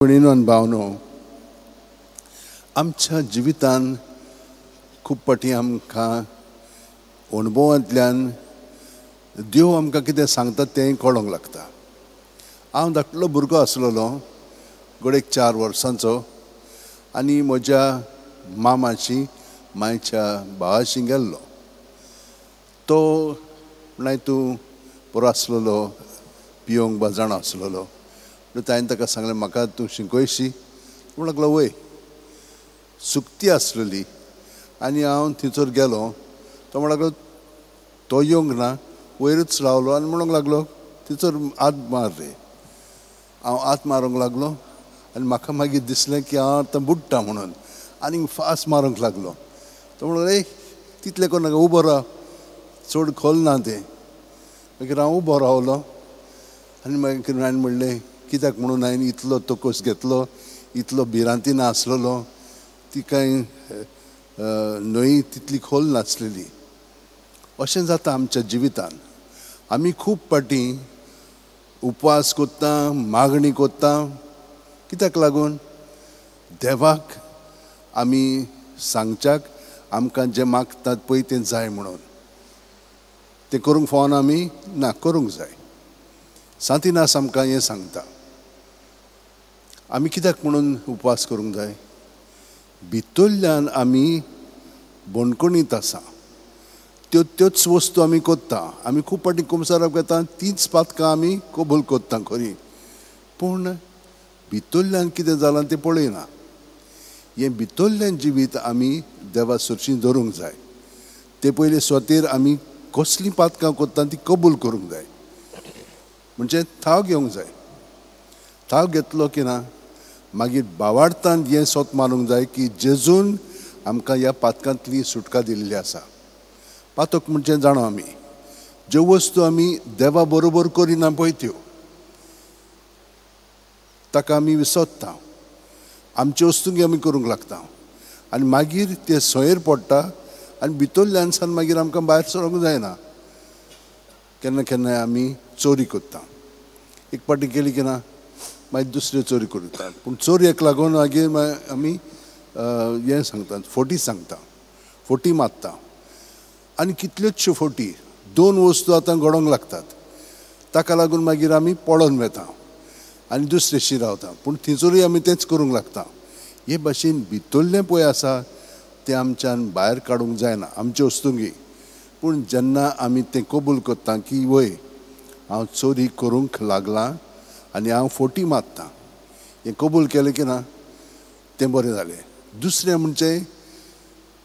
भयणीनो आनी भावनो, आमच्या जिवितान खूब फावटी आमकां अणभवांतल्यान देव आमकां कितें सांगता तें कळोंक लागता. हांव धाकटलो भुरगो आसलेलो, घडयेक 4 वर्सांचो, आनी म्हज्या मामाशी मायच्या भावाशी गेल्लो. तो म्हळ्यार तूं बरो आसलेलो, पियोंक बा जाणा आसलेलो. ताणें ताका सांगलें, म्हाका तूं शिकयशी. म्हणूंक लागलो वय. सुकती आसलेली आनी हांव थंयसर गेलो. तो म्हणूंक लागलो, तो येवंक ना, वयरूच रावलो आनी म्हणूंक लागलो थंयसर हात मार रे. हांव हात मारूंक लागलो आनी म्हाका मागीर दिसलें की हांव आतां बुडटा म्हणून, आनी फास्ट मारूंक लागलो. तो म्हणलो, ए तितलें करूं नाका, उबो राव, चड खोल ना तें. मागीर हांव उबो रावलो आनी मागीर हांवें म्हणलें, कित्याक म्हणून हांवें इतलो तकोस घेतलो, इतलो भिरांती नासलेलो, ती कांय न्हंय तितली खोल नासलेली. अशें जाता आमच्या जिवितान. आमी खूब फावटी उपवास करता, मागणी करता, कित्याक लागून? देवाक आमी सांगच्याक आमकां जें मागतात पळय तें जाय म्हणून. तें करूंक फावना आमी? ना, करूंक जाय. सांतिनास आमकां हें सांगता. आमी कित्याक म्हणून उपवास करूंक जाय? भितरल्यान आमी बणकणीत आसा, त्यो त्योच वस्तू आमी करता. आमी खूब फावटी कुमसाराक वता, तींच पातकां आमी कबूल करता खरी, पूण भितरल्यान कितें जालां तें पळयना. हें भितरल्यान जिवीत आमी देवा सरशीं दवरूंक जाय. ते पयले स्वतेर आमी कसलीं पातकां करता ती कबूल करूंक जाय, म्हणजे थाव घेवंक जाय. थाव घेतलो की ना, मागीर बावार्थान हें सोत मारूंक जाय की जेजून आमकां ह्या पातकांतली सुटका दिल्ली आसा. पातक म्हणजे जाणो आमी ज्यो वस्तू आमी देवा बरोबर करिना पळय त्यो, ताका आमी विसरता, आमच्यो वस्तू आमी करूंक लागता आनी मागीर ते सोयेर पडटा आनी भितरल्यान सान मागीर आमकां भायर सरूंक जायना. केन्ना केन्नाय आमी चोरी करता. एक फावटी केली की ना, मागीर दुसऱ्यो चोरी करता. पूण चोरयेक लागून मागीर आमी हें सांगतात, फोटी सांगता, फोटी मारता, आनी कितल्योचश्यो फोटी. 2 वस्तू आतां घडोवंक लागतात, ताका लागून मागीर आमी पळोवन वता आनी दुसरेशी रावता, पूण थंयसरूय आमी तेंच करूंक लागता. हे भाशेन भितरलें पळय आसा तें आमच्यान भायर काडूंक जायना, आमचे वस्तुंगी. पूण जेन्ना आमी तें कबूल करता की वय हांव चोरी करूंक लागलां आनी हांव फोटी मारतां, हें कबूल केलें की ना, तें बरें जालें. दुसरें म्हणजे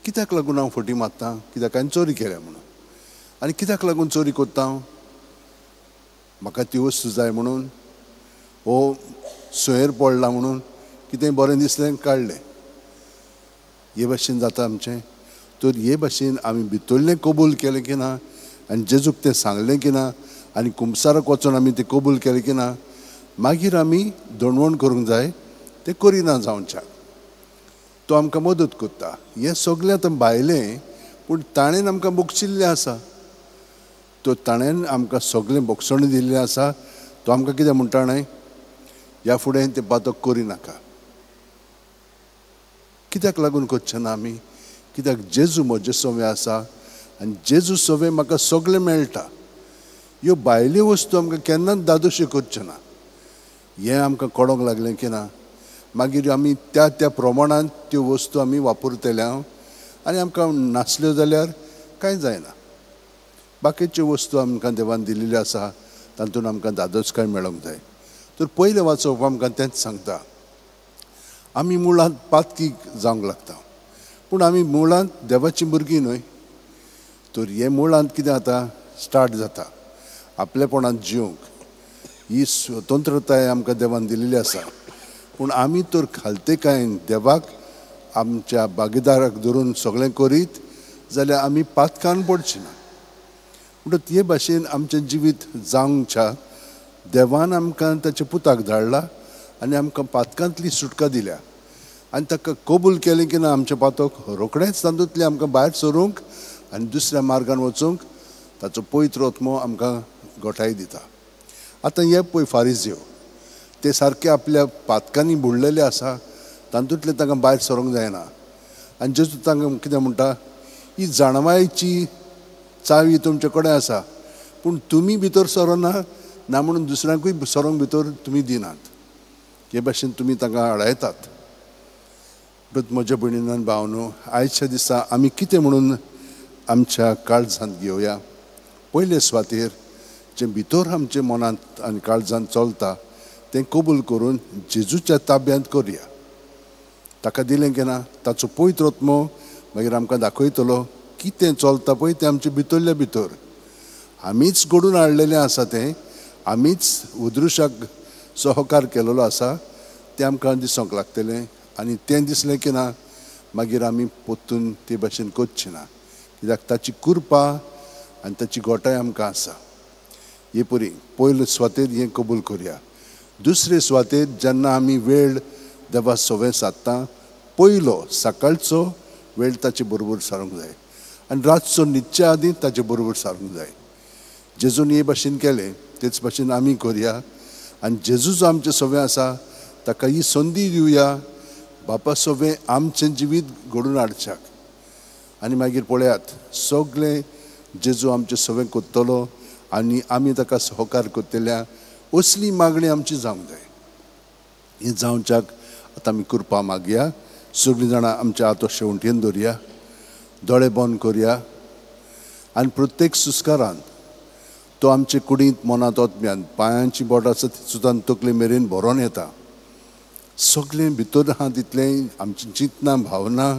कित्याक लागून हांव फोटी मारतां? कित्याक हांवें चोरी केल्या म्हणून. आनी कित्याक लागून चोरी करता हांव? म्हाका ती वस्तू जाय म्हणून, हो सोयेर पडला म्हणून, कितें बरें दिसलें काडलें. हे भाशेन जाता आमचें. तर हे भाशेन आमी भितरलें कबूल केलें की ना, आनी जेजूक तें सांगलें की ना, आनी कुमसाराक वचून आमी तें कबूल केलें की ना, मागीर आमी दणवण करूंक जाय, तें करिना जावच्याक. तो आमकां मदत करता. हें सगळें आतां भायलें, पूण ताणें आमकां बक्षिल्लें आसा. तो ताणें आमकां सगळें बक्षण दिल्लें आसा. तो आमकां कितें म्हणटा न्हय, ह्या फुडें तें पातक करिनाका. कित्याक लागून करचें ना आमी? कित्याक जेजू म्हजें सवें आसा आनी जेजू सवें म्हाका सगळें मेळटा. ह्यो भायल्यो वस्तू आमकां केन्नाच दादोश्यो करच्यो ना. हें आमकां कळोंक लागलें की ना, मागीर आमी त्या त्या प्रमाणांत त्यो वस्तू आमी वापरतले आनी आमकां नासल्यो जाल्यार कांय जायना. बाकीच्यो वस्तू आमकां देवान दिल्ल्यो आसा, तातूंत आमकां दादोसकाय मेळोंक जाय. तर पयलें वाचोवप आमकां तेंच सांगता. आमी मुळांत पातकी जावंक लागता, पूण आमी मुळांत देवाचीं भुरगीं न्हय. तर हें मुळांत कितें जाता, स्टार्ट जाता आपलेपणांत जिवंक. ही स्वतंत्रताय आमकां देवान दिल्ली आसा, पूण आमी तर खालतेकायेन देवाक आमच्या भागीदाराक धरून सगळें करीत जाल्यार आमी पातकान पडची ना. म्हणटकच हे भाशेन आमचें जिवीत जावंकच्या देवान आमकां ताच्या पुताक धाडला आनी आमकां पातकांतली सुटका दिल्या. आनी ताका कबूल केलें की ना, आमचें पातक रोखडेंच तातूंतलें आमकां भायर सरूंक आनी दुसऱ्या मार्गान वचूंक ताचो पवित्र आत्मो आमकां गोठाय दिता. आतां हे पळय फारिजेव, ते सारके आपल्या पातकांनी बुडलेले आसा, तातूंतले तांकां भायर सरूंक जायना. आनी जेजू तांकां कितें म्हणटा, ही जाणवायची चावी तुमचे कडेन आसा, पूण तुमी भितर सरना ना म्हणून दुसऱ्यांकूय सरोंक भितर तुमी दिनात. हे भाशेन तुमी तांकां आडायतात. म्हज्या भयणीन भावनो, आयच्या दिसा आमी कितें म्हणून आमच्या काळजांत घेवया. पयले सुवातेर जें भितर आमच्या मनांत आनी काळजांत चलता तें कबूल करून जेजूच्या ताब्यांत करुया. ताका दिलें की ना ताचो पवित्र आत्मो मागीर आमकां दाखयतलो कितें चलता पळय तें आमचे भितरल्या भितर आमीच घडून हाडलेलें आसा, तें आमीच उदृशाक सहकार केलेलो आसा, तें आमकां दिसूंक लागतलें. आनी तें दिसलें की ना मागीर आमी परतून ते भाशेन करची ना, कित्याक ताची कृपा आनी ताची गोटाय आमकां आसा. हे परी पयले सुवातेर हें कबूल करुया. दुसरे सुवातेर जेन्ना आमी वेळ देवा सवें सादता, पयलो सकाळचो वेळ ताचे बरोबर सारूंक जाय आनी रातचो न्हिदच्या आदीं ताचे बरोबर सारूंक जाय. जेजून हे भाशेन केलें तेच भाशेन आमी करुया. आनी जेजू जो आमचें सवें आसा ताका ही संदी दिवया बापा सवें आमचें जिवीत घडून हाडच्याक. आनी मागीर पळयात सगळें जेजू आमचें सवें करतलो आनी आमी ताका सहकार करतल्या असली मागणी आमची जावंक जाय. हें जावच्याक आतां आमी कृपा मागया. सगळीं जाणां आमच्या हात शेवटेन दवरया, दोळे बंद करया आनी प्रत्येक सुस्कारान तो आमचे कुडींत मनांत ओतम्यान पांयांची बोट आसा ती सुद्दां तकले मेरेन भरोन येता. सगळें भितर आहा तितलें आमची चिंतनां भावना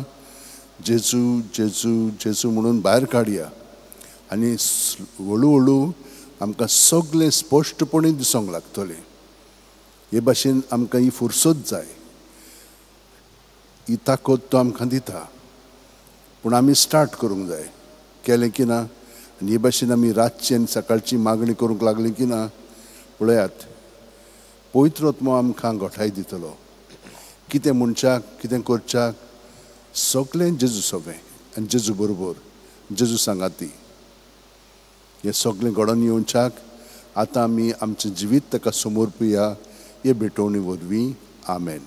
जेजू जेजू जेजू म्हणून भायर काडया आनी हळू हळू आमकां सगळें स्पश्टपणी दिसूंक लागतलें. हे भाशेन आमकां ही फुरसत जाय, ही ताकद तो आमकां दिता, पूण आमी स्टार्ट करूंक जाय. केलें की ना आनी हे भाशेन आमी रातची आनी सकाळची मागणी करूंक लागली की ना, पळयात पवित्र आत्मो आमकां गोठाय दितलो. कितें म्हणच्याक कितें करच्याक सगळें जेजू सवें आनी जेजू बरोबर जेजू सांगाती. हें सगळें घडोवन येवच्याक आतां आमी आमचें जिवीत ताका समर्पुया हे भेटवणी वरवीं. आमेन.